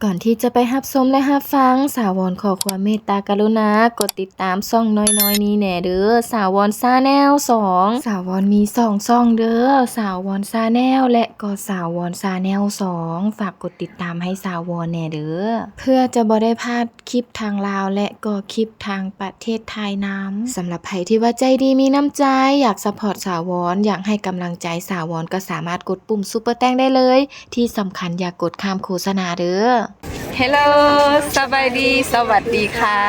ກ່ອນທີ່ຈະໄປຮັບຊົມ ແລະ ຮັບຟັງ, ສາວອນຂໍຄວາມເມດຕາກະລຸນາກົດຕິດຕາມຊ່ອງນ້ອຍໆນີ້ແດ່ເດີ, ສາວອນ Channel ສອງ. ສາວອນມີສອງຊ່ອງເດີ, ສາວອນ Channel ແລະ ກໍສາວອນ Channel ສອງ. ຝາກກົດຕິດຕາມໃຫ້ສາວອນແດ່ເດີ, ເພື່ອຈະບໍ່ໄດ້ພາດຄລິບທາງລາວ ແລະ ກໍຄລິບທາງປະເທດໄທນຳ. ສຳລັບໃຜທີ່ວ່າໃຈດີມີນ້ຳໃຈ, ຢາກ support ສາວອນ, ຢາກໃຫ້ກຳລັງໃຈສາວອນ, ກໍສາມາດກົດປຸ່ມ Super Thanks ໄດ້ເລີຍ. ທີ່ສຳຄັນຢ່າກົດຂ້າມໂຄສະນາເດີ. Hello ສະບາຍດີ ສະຫວັດດີຄ່ະ.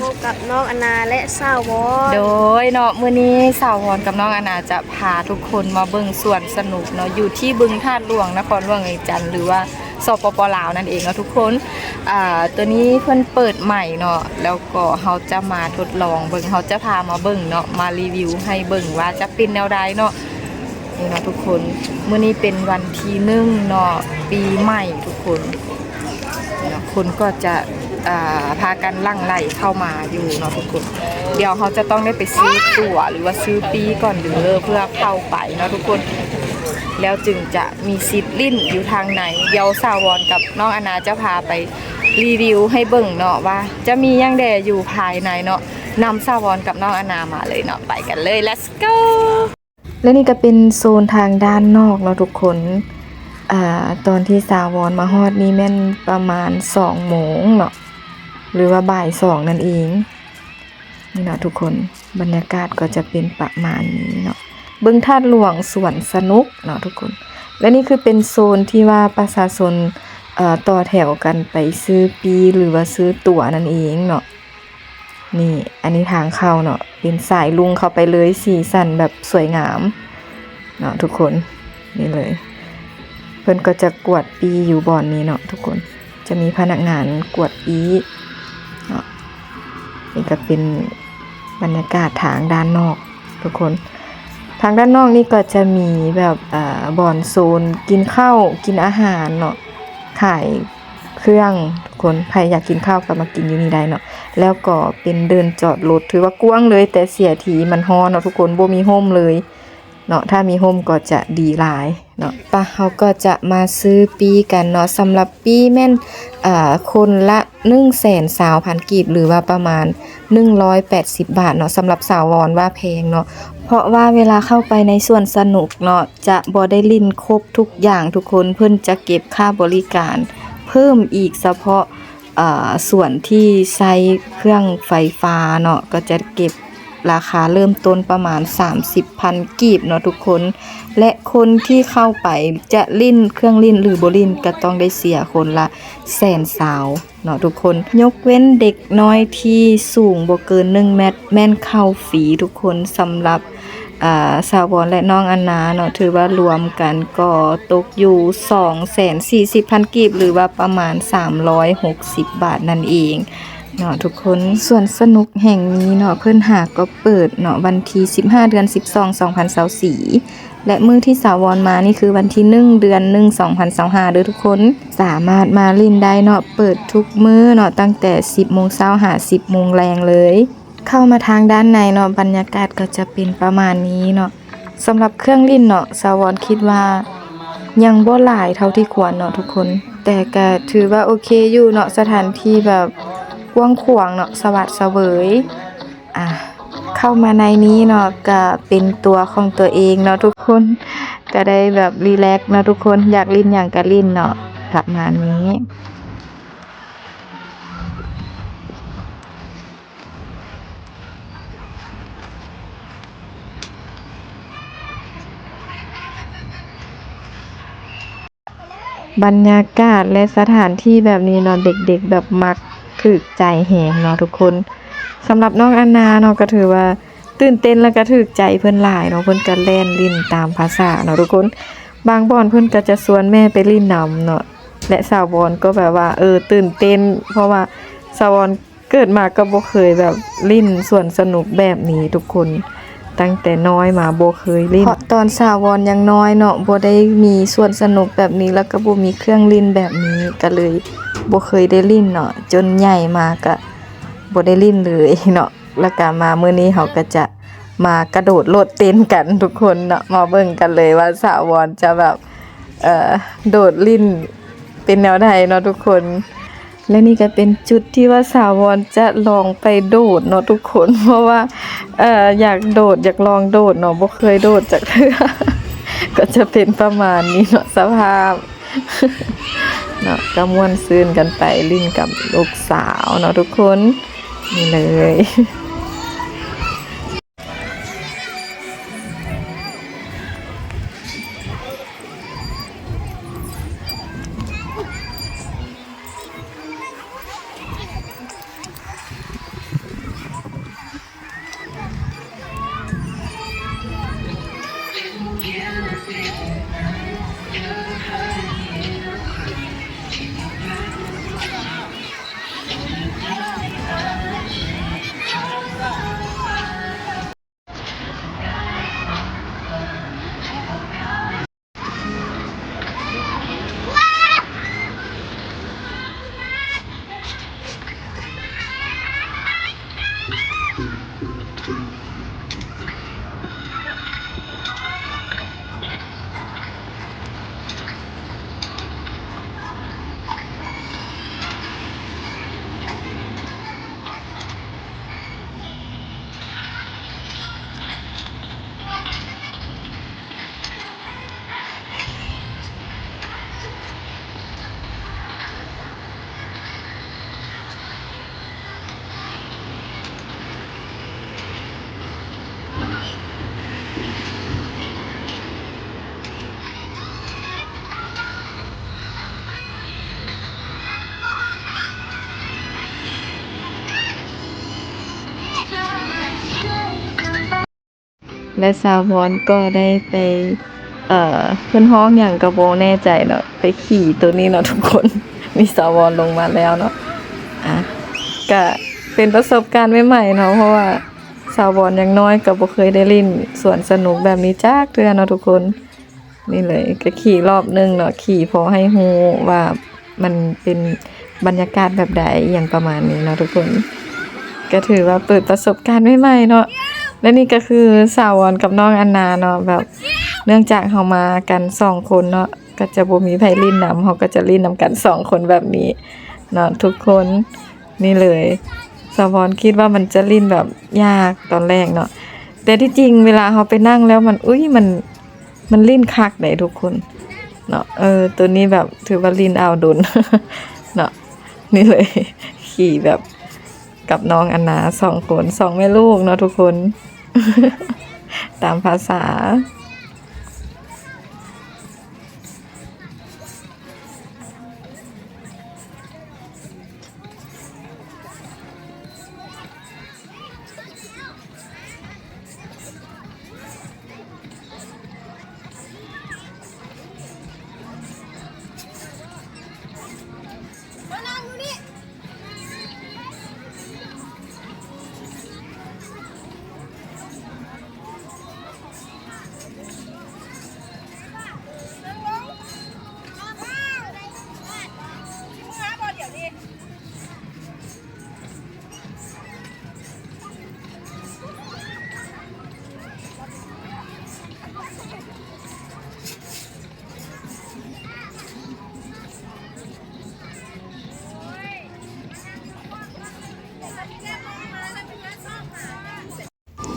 ພົບກັບນ້ອງອານາ ແລະ ສາວອນ. ໂດຍເນາະ, ມື້ນີ້ສາວອນກັບນ້ອງອານາຈະພາທຸກຄົນມາເບິ່ງສວນສະໜຸກເນາະ, ຢູ່ທີ່ບຶງທາດຫຼວງ ນະຄອນຫຼວງວຽງຈັນ ຫຼືວ່າ ສປປ ລາວ ນັ້ນເອງເນາະທຸກຄົນ. ອ່າ ຕົວນີ້ເພິ່ນເປີດໃໝ່ເນາະ, ແລ້ວກໍເຮົາຈະມາທົດລອງເບິ່ງ, ເຮົາຈະພາມາເບິ່ງເນາະ, ມາຣີວິວໃຫ້ເບິ່ງວ່າຈະເປັນແນວໃດເນາະ. ນີ້ເນາະທຸກຄົນ, ມື້ນີ້ເປັນວັນທີໜຶ່ງເນາະ, ປີໃໝ່ທຸກຄົນ. ເນາະ, ຄົນກໍຈະ ອ່າ ພາກັນຫຼັ່ງໄຫຼເຂົ້າມາຢູ່ເນາະທຸກຄົນ. ດຽວເຮົາຈະຕ້ອງໄດ້ໄປຊື້ຕົ໋ວ ຫຼືວ່າຊື້ປີ້ກ່ອນເດີ ເພື່ອເຂົ້າໄປເນາະທຸກຄົນ, ແລ້ວຈຶ່ງຈະມີສິດຫຼິ້ນຢູ່ທາງໃນ. ດຽວສາວອນກັບນ້ອງອານາຈະພາໄປຣີວິວໃຫ້ເບິ່ງເນາະ ວ່າຈະມີຫຍັງແດ່ຢູ່ພາຍໃນເນາະ. ນຳສາວອນກັບນ້ອງອານາມາເລີຍເນາະ, ໄປກັນເລີຍ Let's go. ແລະ ນີ້ກໍເປັນໂຊນທາງດ້ານນອກເນາະທຸກຄົນ. ອາ ຕອນທີ່ສາວອນມາຮອດນີ້ແມ່ນປະມານສອງໂມງເນາະ ຫຼືວ່າບ່າຍສອງນັ້ນເອງ. ນີ້ເນາະທຸກຄົນ, ບັນຍາກາດກໍຈະເປັນປະມານນີ້ເນາະ. ບຶງທາດຫຼວງສວນສະໜຸກເນາະທຸກຄົນ. ແລະ ນີ້ຄືເປັນໂຊນທີ່ວ່າປະຊາຊົນ ເອີ ຕໍ່ແຖວກັນໄປຊື້ປີ້ ຫຼືວ່າຊື້ຕົ໋ວນັ້ນເອງເນາະ. ນີ້ ອັນນີ້ທາງເຂົ້າເນາະ, ເປັນສາຍລຸ່ງເຂົ້າໄປເລີຍ, ສີສັນແບບສວຍງາມເນາະທຸກຄົນ. ນີ້ເລີຍ, ເພິ່ນກໍຈະກວດປີ້ຢູ່ບ່ອນນີ້ເນາະທຸກຄົນ, ຈະມີພະນັກງານກວດປີ້ເນາະ. ນີ້ກໍເປັນບັນຍາກາດທາງດ້ານນອກທຸກຄົນ. ທາງດ້ານນອກນີ້ກໍຈະມີແບບ ເອີ ບ່ອນໂຊນກິນເຂົ້າກິນອາຫານເນາະ, ຂາຍ ເຄື່ອງທຸກຄົນ, ໃຜຢາກກິນເຂົ້າກໍມາກິນຢູ່ນີ້ໄດ້ເນາະ. ແລ້ວກໍເປັນເດີ່ນຈອດລົດ ຖືວ່າກວ້າງເລີຍ, ແຕ່ເສຍທີມັນຮ້ອນເນາະທຸກຄົນ, ບໍ່ມີຮົ່ມເລີຍເນາະ, ຖ້າມີຮົ່ມກໍຈະດີຫຼາຍເນາະ. ປະ ເຮົາກໍຈະມາຊື້ປີ້ກັນເນາະ. ສຳລັບປີ້ແມ່ນ ເອີ ຄົນລະໜຶ່ງແສນຊາວພັນກີບ ຫຼືວ່າປະມານໜຶ່ງຮ້ອຍແປດສິບບາດເນາະ. ສຳລັບສາວອນວ່າແພງເນາະ, ເພາະວ່າເວລາເຂົ້າໄປໃນສວນສະໜຸກເນາະ ຈະບໍ່ໄດ້ຫຼິ້ນຄົບທຸກຢ່າງທຸກຄົນ, ເພິ່ນຈະເກັບຄ່າບໍລິການເພີ່ມອີກສະເພາະ ເອີ ສ່ວນທີ່ໃຊ້ເຄື່ອງໄຟຟ້າເນາະ, ກໍຈະເກັບລາຄາເລີ່ມຕົ້ນປະມານສາມສິບພັນກີບເນາະທຸກຄົນ. ແລະ ຄົນທີ່ເຂົ້າໄປຈະຫຼິ້ນເຄື່ອງຫຼິ້ນ ຫຼື ບໍ່ຫຼິ້ນ ກໍຕ້ອງໄດ້ເສຍຄົນລະແສນຊາວເນາະທຸກຄົນ, ຍົກເວັ້ນເດັກນ້ອຍທີ່ສູງບໍ່ເກີນໜຶ່ງແມັດ ແມ່ນເຂົ້າຟຣີທຸກຄົນ. ສຳລັບ ອ່າ ສາວອນ ແລະ ນ້ອງອານາເນາະ ຖືວ່າລວມກັນກໍຕົກຢູ່ສອງແສນສີ່ສິບພັນກີບ ຫຼືວ່າປະມານສາມຮ້ອຍຫົກສິບບາດນັ້ນເອງເນາະທຸກຄົນ. ສວນສະໜຸກແຫ່ງນີ້ເນາະ ເພິ່ນຫາກໍເປີດເນາະ ວັນທີສິບຫ້າ ເດືອນສິບສອງ ສອງພັນຊາວສີ່ ແລະ ມື້ທີ່ສາວອນມານີ້ຄືວັນທີໜຶ່ງ ເດືອນໜຶ່ງ ສອງພັນຊາວຫ້າເດີທຸກຄົນ. ສາມາດມາຫຼິ້ນໄດ້ເນາະ, ເປີດທຸກມື້ເນາະ, ຕັ້ງແຕ່ສິບໂມງເຊົ້າຫາສິບໂມງແລງເລີຍ. ເຂົ້າມາທາງດ້ານໃນເນາະ, ບັນຍາກາດກໍຈະເປັນປະມານນີ້ເນາະ. ສຳລັບເຄື່ອງຫຼິ້ນເນາະ, ສາວອນຄິດວ່າຍັງບໍ່ຫຼາຍເທົ່າທີ່ຄວນເນາະທຸກຄົນ, ແຕ່ກະຖືວ່າໂອເຄຢູ່ເນາະ, ສະຖານທີ່ແບບກວ້າງຂວາງເນາະ, ສະຫວາດສະເຫວີຍ. ອ່າ ເຂົ້າມາໃນນີ້ເນາະ, ກະເປັນຕົວຂອງຕົວເອງເນາະທຸກຄົນ, ກະໄດ້ແບບຣີແລັກເນາະທຸກຄົນ, ຢາກຫຼິ້ນຫຍັງກະຫຼິ້ນເນາະ, ປະມານນີ້. ບັນຍາກາດ ແລະ ສະຖານທີ່ແບບນີ້ເນາະ, ເດັກໆແບບມັກຖືກໃຈແຮງເນາະທຸກຄົນ. ສຳລັບນ້ອງອານາເນາະ ກໍຖືວ່າຕື່ນເຕັ້ນ ແລະ ກໍຖືກໃຈເພິ່ນຫຼາຍເນາະ, ເພິ່ນກໍແລ່ນຫຼິ້ນຕາມພາສາເນາະທຸກຄົນ. ບາງບ່ອນເພິ່ນກໍຈະຊວນແມ່ໄປຫຼິ້ນນຳເນາະ ແລະ ສາວອນກໍແບບວ່າ ເອີ ຕື່ນເຕັ້ນ ເພາະວ່າສາວອນ ເກີດມາກໍບໍ່ເຄີຍແບບຫຼິ້ນສວນສະໜຸກແບບນີ້ທຸກຄົນ, ຕັ້ງແຕ່ນ້ອຍມາບໍ່ເຄີຍຫຼິ້ນ. ເພາະຕອນສາວອນຍັງນ້ອຍເນາະ, ບໍ່ໄດ້ມີສວນສະໜຸກແບບນີ້ ແລ້ວກໍບໍ່ມີເຄື່ອງຫຼິ້ນແບບນີ້, ກໍເລີຍບໍ່ເຄີຍໄດ້ຫຼິ້ນເນາະ. ຈົນໃຫຍ່ມາກໍບໍ່ໄດ້ຫຼິ້ນເລີຍເນາະ, ແລ້ວກໍມາມື້ນີ້ເຮົາກໍຈະມາກະໂດດໂລດເຕັ້ນກັນທຸກຄົນເນາະ. ມາເບິ່ງກັນເລີຍວ່າສາວອນຈະແບບ ເອີ ໂດດຫຼິ້ນ ເປັນແນວໃດເນາະທຸກຄົນ. ແລະນີ້ກໍເປັນຈຸດທີ່ວ່າສາວອນຈະລອງໄປໂດດເນາະທຸກຄົນ ເພາະວ່າ ເອີ ຢາກໂດດ ຢາກລອງໂດດເນາະ ບໍ່ເຄີຍໂດດຈັກເທື່ອ ກໍຈະເປັນປະມານນີ້ເນາະ ສະພາບເນາະ. ກໍມ່ວນຊື່ນກັນໄປຫຼິ້ນກັບລູກສາວເນາະທຸກຄົນ ນີ້ເລີຍ. ແລະ ສາວອນກໍໄດ້ໄປ ເອີ ເພິ່ນຮ້ອງຫຍັງກໍບໍ່ແນ່ໃຈເນາະ ໄປຂີ່ໂຕນີ້ເນາະທຸກຄົນ. ນີ້ສາວອນລົງມາແລ້ວເນາະ. ອາ ກະເປັນປະສົບການໃໝ່ໆເນາະ ເພາະວ່າສາວອນຍັງນ້ອຍ ກໍບໍ່ເຄີຍໄດ້ຫຼິ້ນສວນສະໜຸກແບບນີ້ຈັກເທື່ອເນາະທຸກຄົນ. ນີ້ເລີຍ ກໍຂີ່ລອບໜຶ່ງເນາະ ຂີ່ພໍໃຫ້ຮູ້ວ່າມັນເປັນບັນຍາກາດແບບໃດ ອີ່ຫຍັງປະມານນີ້ເນາະທຸກຄົນ. ກໍຖືວ່າເປີດປະສົບການໃໝ່ໆເນາະ. ແລະນີ້ກໍຄືສາວອນກັບນ້ອງອັນນາເນາະ ແບບເນື່ອງຈາກເຮົາມາກັນສອງຄົນເນາະ ກໍຈະບໍ່ມີໃຜຫຼິ້ນນຳ ເຮົາກໍຈະຫຼິ້ນນຳກັນສອງຄົນແບບນີ້ເນາະທຸກຄົນ. ນີ້ເລີຍ ສາວອນຄິດວ່າມັນຈະຫຼິ້ນແບບຍາກຕອນແລກເນາະ ແຕ່ທີ່ຈິງເວລາເຮົາໄປນັ່ງແລ້ວມັນ ອຸ້ຍ ມັນ ມັນຫຼິ້ນຄັກໃດ໋ທຸກຄົນເນາະ. ເອີ ໂຕນີ້ແບບຖືວ່າຫຼິ້ນເອົາດົນເນາະ. ນີ້ເລີຍ ຂີ່ແບບກັບນ້ອງອັນນາສອງຄົນ ສອງແມ່ລູກເນາະທຸກຄົນ ຕາມພາສາ.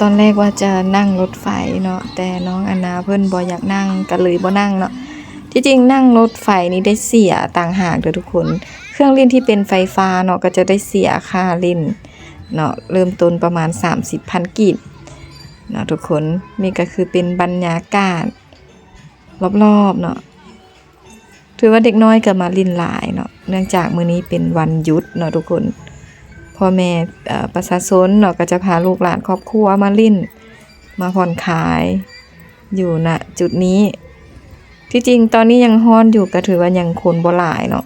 ຕອນແລກວ່າຈະນັ່ງລົດໄຟເນາະ ແຕ່ນ້ອງອັນນາເພິ່ນບໍ່ຢາກນັ່ງ ກໍເລີຍບໍ່ນັ່ງເນາະ. ທີ່ຈິງນັ່ງລົດໄຟນີ້ໄດ້ເສຍຕ່າງຫາກເດີທຸກຄົນ ເຄື່ອງຫຼິ້ນທີ່ເປັນໄຟຟ້າເນາະ ກໍຈະໄດ້ເສຍຄ່າຫຼິ້ນເນາະ ເລີ່ມຕົ້ນປະມານສາມສິບພັນກີບເນາະທຸກຄົນ. ນີ້ກໍຄືເປັນບັນຍາກາດ ລອບໆເນາະ ຖືວ່າເດັກນ້ອຍກໍມາຫຼິ້ນຫຼາຍເນາະ ເນື່ອງຈາກມື້ນີ້ເປັນວັນຢຸດເນາະທຸກຄົນ. ພໍ່ແມ່ ເອີ່ ປະຊາຊົນເນາະ ກໍຈະພາລູກຫຼານຄອບຄົວມາຫຼິ້ນ ມາຜ່ອນຄາຍຢູ່ ນະ ຈຸດນີ້. ທີ່ຈິງຕອນນີ້ຍັງຮ້ອນຢູ່ ກໍຖືວ່າຍັງຄົນບໍ່ຫຼາຍເນາະ.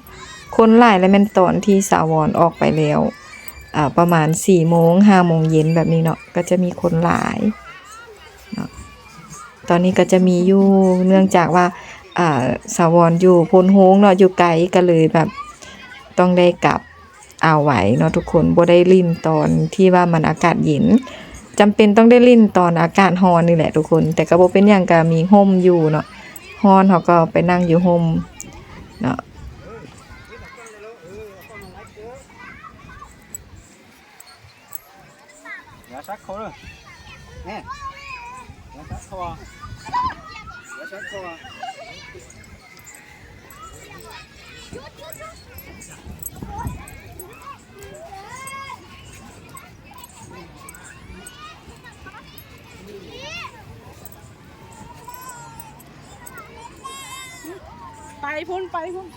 ຄົນຫຼາຍລະແມ່ນຕອນທີ່ສາວອນອອກໄປແລ້ວ ເອີ່ ປະມານສີ່ໂມງ ຫ້າໂມງເຢັນແບບນີ້ເນາະ ກໍຈະມີຄົນຫຼາຍເນາະ. ຕອນນີ້ກໍຈະມີຢູ່ ເນື່ອງຈາກວ່າ ອ່າ ສາວອນຢູ່ໂພນໂຮງເນາະ ຢູ່ໄກ ກໍເລີຍແບບຕ້ອງໄດ້ກັບເອົາໄວ້ເນາະທຸກຄົນ ບໍ່ໄດ້ຫຼິ້ນຕອນທີ່ວ່າມັນອາກາດເຢັນ ຈຳເປັນຕ້ອງໄດ້ຫຼິ້ນຕອນອາກາດຮ້ອນນີ້ແຫຼະທຸກຄົນ. ແຕ່ກໍບໍ່ເປັນຫຍັງ ກໍມີຮົ່ມຢູ່ເນາະ ຮ້ອນເຮົາກໍໄປນັ່ງຢູ່ຮົ່ມເນາະ. อย่าชักเขาเลย แน่ อย่าชักเขาอ่ะ อย่าชักเขาอ่ะ ໄປພຸ້ນ ໄປພຸ້ນ.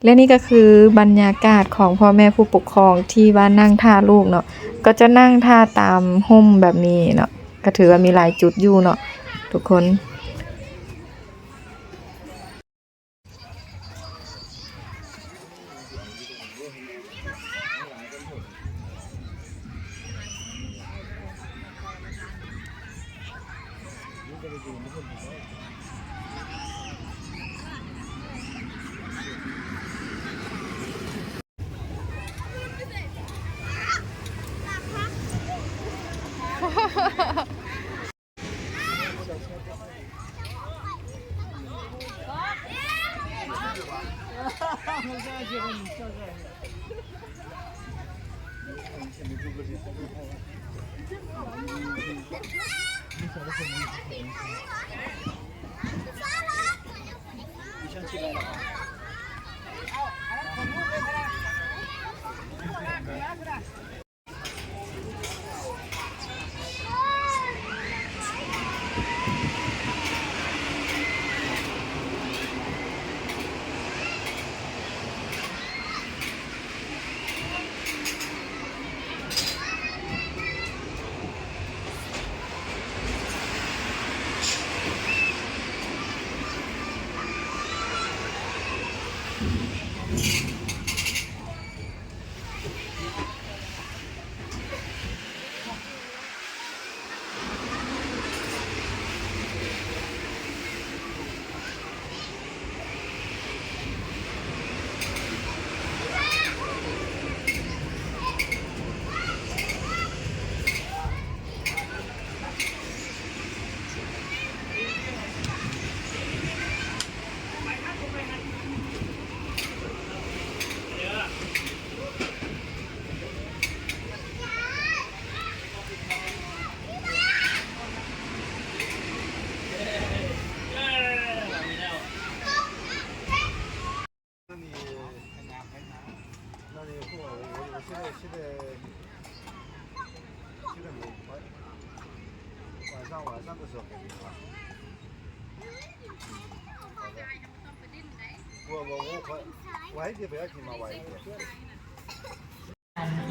ແລະນີ້ກໍຄືບັນຍາກາດຂອງພໍ່ແມ່ຜູ້ປົກຄອງທີ່ວ່ານັ່ງຖ້າລູກເນາະ ກໍຈະນັ່ງຖ້າຕາມຮົ່ມແບບນີ້ເນາະ ກໍຖືວ່າມີຫຼາຍຈຸດຢູ່ເນາະທຸກຄົນ.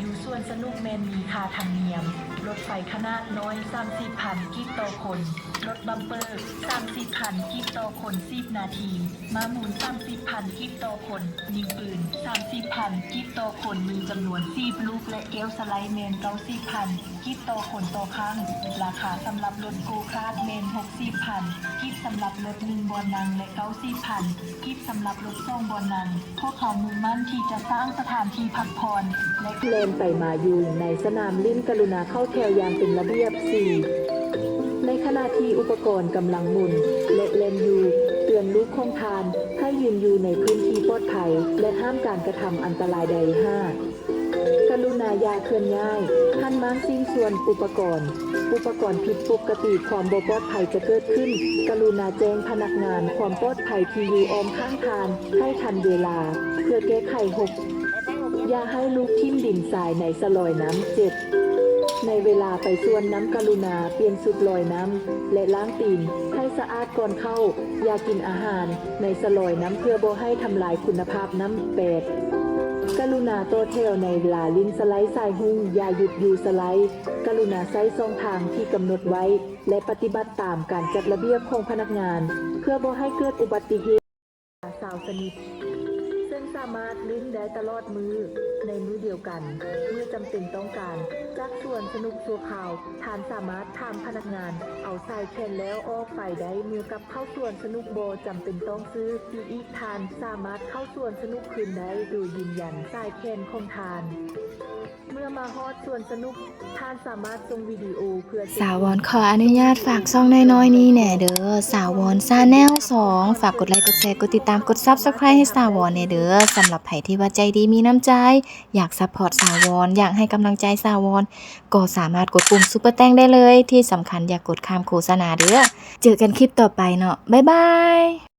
ຢູ່ສວນສະໜຸກແມ່ນມີຄ່າທຳນຽມ, ລົດໄຟຂະໜາດນ້ອຍສາມສິບພັນກີບຕໍ່ຄົນ, ລົດບັມເປີສາມສິບພັນກີບຕໍ່ຄົນສິບນາທີ, ມ້າໝູນສາມສິບພັນກີບຕໍ່ຄົນຍິງປືນ, ສາມສິບພັນກີບຕໍ່ຄົນມີຈຳນວນສິບລູກ ແລະ ແກ້ວສະໄລແມ່ນເກົ້າສິບພັນ ກີບຕໍ່ຄົນຕໍ່ຄັ້ງ. ລາຄາສຳລັບລົດໂກຄາດແມ່ນຫົກສິບພັນກີບສຳລັບລົດໜຶ່ງບ່ອນນັ່ງ ແລະ ເກົ້າສິບພັນກີບສຳລັບລົດສອງບ່ອນນັ່ງ. ພວກເຮົາມຸ່ງໝັ້ນທີ່ຈະສ້າງສະຖານທີ່ພັກຜ່ອນ ແລະ ແລ່ນໄປມາຢູ່ໃນສະໜາມຫຼິ້ນ. ກະລຸນາເຂົ້າແຖວຢ່າງເປັນລະບຽບ. ສີ່ ໃນຂະນະທີ່ອຸປະກອນກຳລັງໝູນ ແລະ ແລ່ນຢູ່, ເຕືອນລູກຂອງທ່ານໃຫ້ຢືນຢູ່ໃນພື້ນທີ່ປອດໄພ ແລະ ຫ້າມການກະທຳອັນຕະລາຍໃດ. ຫ້າ ກະລຸນາຢ່າເຄື່ອນຍ້າຍ, ຫັນມ້າງຊິ້ນສ່ວນອຸປະກອນ. ອຸປະກອນຜິດປົກກະຕິ, ຄວາມບໍ່ປອດໄພຈະເກີດຂຶ້ນ. ກະລຸນາແຈ້ງພະນັກງານຄວາມປອດໄພທີ່ຢູ່ອ້ອມຂ້າງທ່ານໃຫ້ທັນເວລາເພື່ອແກ້ໄຂ. ຫົກ ຢ່າໃຫ້ລູກຖິ້ມດິນຊາຍໃນສະຫຼອຍນ້ຳ. ເຈັດ ໃນເວລາໄປສວນນ້ຳ, ກະລຸນາປ່ຽນຊຸດລອຍນ້ຳ ແລະ ລ້າງຕີນໃຫ້ສະອາດກ່ອນເຂົ້າ. ຢ່າກິນອາຫານໃນສະຫຼອຍນ້ຳເພື່ອບໍ່ໃຫ້ທຳລາຍຄຸນນະພາບນ້ຳ. ແປດ ກະລຸນາຕໍ່ແຖວໃນເວລາຫຼິ້ນສະໄລສາຍຮຸ້ງ, ຢ່າຢຸດຢູ່ສະໄລ. ກະລຸນາໃຊ້ຊ່ອງທາງທີ່ກຳນົດໄວ້ ແລະ ປະຕິບັດຕາມການຈັດລະບຽບຂອງພະນັກງານ ເພື່ອບໍ່ໃຫ້ເກີດອຸບັດຕິເຫດ. ຊາວຊະນິດ ເຊິ່ງສາມາດຫຼິ້ນໄດ້ຕະຫຼອດມື້ໃນມື້ດຽວກັນ. ເມື່ອຈຳເປັນຕ້ອງການຈາກສວນສະໜຸກຊົ່ວຄາວ, ທ່ານສາມາດຖາມພະນັກງານເອົາສາຍແຂນແລ້ວອອກໄປໄດ້. ເມື່ອກັບເຂົ້າສວນສະໜຸກ, ບໍ່ຈຳເປັນຕ້ອງຊື້ປີກອີກ, ທ່ານສາມາດເຂົ້າສວນສະໜຸກຄືນໄດ້ໂດຍຢືນຢັນສາຍແຂນຂອງທ່ານ. ເມື່ອມາຮອດສວນສະໜຸກ ທ່ານສາມາດສົ່ງວິດີໂອເພື່ອ ສາວອນຂໍອະນຸຍາດຝາກຊ່ອງນ້ອຍໆນີ້ແດ່ເດີ ສາວອນ Channel ສອງ ຝາກກົດໄລ ກົດແຊ ກົດຕິດຕາມ ກົດ Subscribe ໃຫ້ສາວອນແດ່ເດີ. ສຳລັບໃຜທີ່ວ່າໃຈດີມີນ້ຳໃຈ ຢາກ support ສາວອນ ຢາກໃຫ້ກຳລັງໃຈສາວອນ ກໍສາມາດກົດປຸ່ມ Super Thanks ໄດ້ເລີຍ. ທີ່ສຳຄັນຢ່າກົດຂ້າມໂຄສະນາເດີ. ເຈີກັນຄລິບຕໍ່ໄປເນາະ ບາຍບາຍ.